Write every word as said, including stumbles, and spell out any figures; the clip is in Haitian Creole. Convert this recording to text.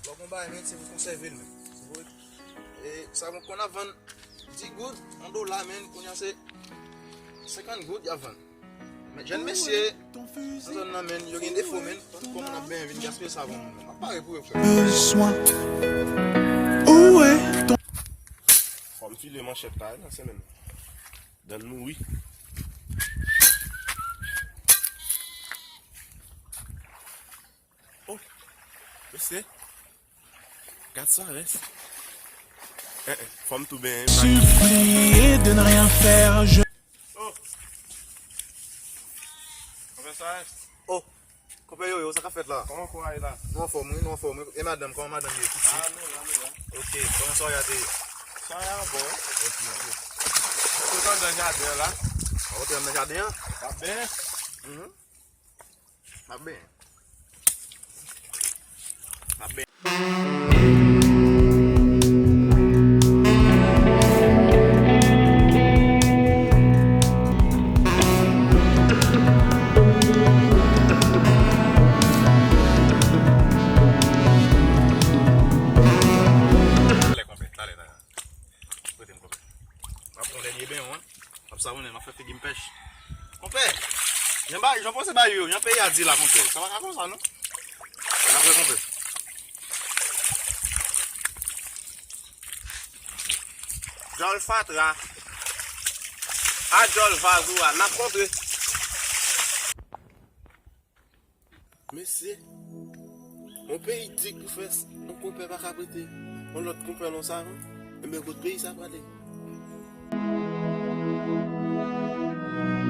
Lè w gon bagay, men, se pou konsève l, men. Se pou, e, sa, bon, konn ap vann dis goud, yon dola, men, kounye a se senkant goud y ap vann. Men, jèn mesye, nan zòn nan, men, yo gen defo, men. Kòman n ap benyen vin gaspiye savon, men. M ap pare pou yo, frè. Besoin. Où est ton... Fò m file manchèt la, nan semèn. Dan mouri. Oh, mesye. Gad sa rès. Eh, eh, fò m tou benyen. Supplier de ne rien faire, je... Oh. Konpè sa rès. Oh. Konpè Yoyo, sa k ap fèt la? Kòman kò a ye la? Nou anfòm, wi, nou anfòm, wi. E madanm, kòman madanm ye? Tout... Ah, nou la, nou la. Ok, kòman swarè a te ye? Swarè a bon. Ok, ok. Ou kontan nan jaden an la? Ou kontan nan jaden an? Sa byen? Mhm. Sa byen. Sa byen. Talè, konpè, talè, talè. Prete m, konpè. M ap pran dènye ben an. M ap savonnen, m ap fè figi m pèch. Konpè, jan ba, jan panse ba yo, jan peyi a di la, konpè. Sa pa ka konsa, non. N ap wè, konpè. Djòl fatra. A djòl vazou a, n ap kontre. Mesye, yon peyi di pou fè s-, yon konpè pa ka prete yon lòt konpè lon sa, non? Enben, kot peyi sa prale?